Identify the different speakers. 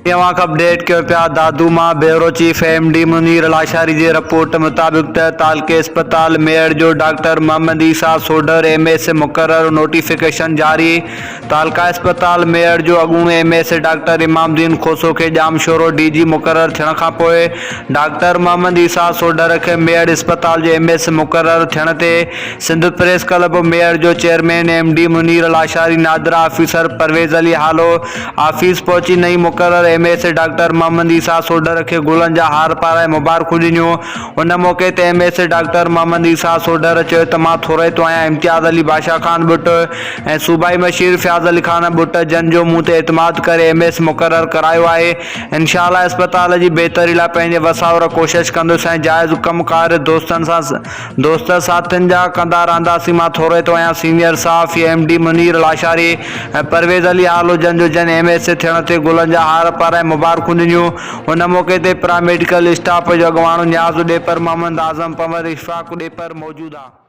Speaker 1: اوهان کي اپڊيٽ ڪيو پيا دادو مان bureau chief M D Munir Lashari جي رپورٽ مطابق ته تعلقي اسپتال ميهڙ جو doctor Muhammad Isa Sodhar M S مقرر نوٽيفڪيشن جاري تعلقه اسپتال ميهڙ جو اڳوڻو M S doctor Imam Uddin Khoso کي ڄامشورو ڊي جي مقرر ٿيڻ کانپوء ڊاڪٽر محمد عيسيٰ سوڍر کي ميهڙ اسپتال جو ايم ايس مقرر ٿيڻ تي سنڌ پريس ڪلب ميهڙ جو chairman M D Munir Lashari NADRA officer Parvez Ali Halo office پهچي نئين مقرر M S doctor Muhammad Isa Sodhar کي گلن جا هار پارائي مبارڪون ڏنيون. ان موقعي تي M S doctor Muhammad Isa Sodhar چيو ته مان ٿورائتو آهيان امتياز علي بادشاهه خان ٻٽ ۽ صوبائي مشير فياض علي خان ٻٽ جن جو مون تي اعتماد ڪري ايم ايس مقرر ڪرايو آهي انشاء الله اسپتال جي بهتري لاء پنهنجي وس آهر ڪوشش ڪندس ۽ جائز ڪم ڪار دوستن سان دوست ساٿين جا ڪندا رهنداسين مان ٿورائتو آهيان سينيئر صحافي ايم ڊي منير لاشاري ۽ پرويز علي هالو جن جو جن ايم ايس ٿيڻ تي گلن جا هار پارائي مبارڪون ڏنيون ان موقعي تي پراميڊيڪل اسٽاف جو اڳواڻ نياز ڏيپر محمد اعظم پنور اشفاق ڏيپر موجود ها.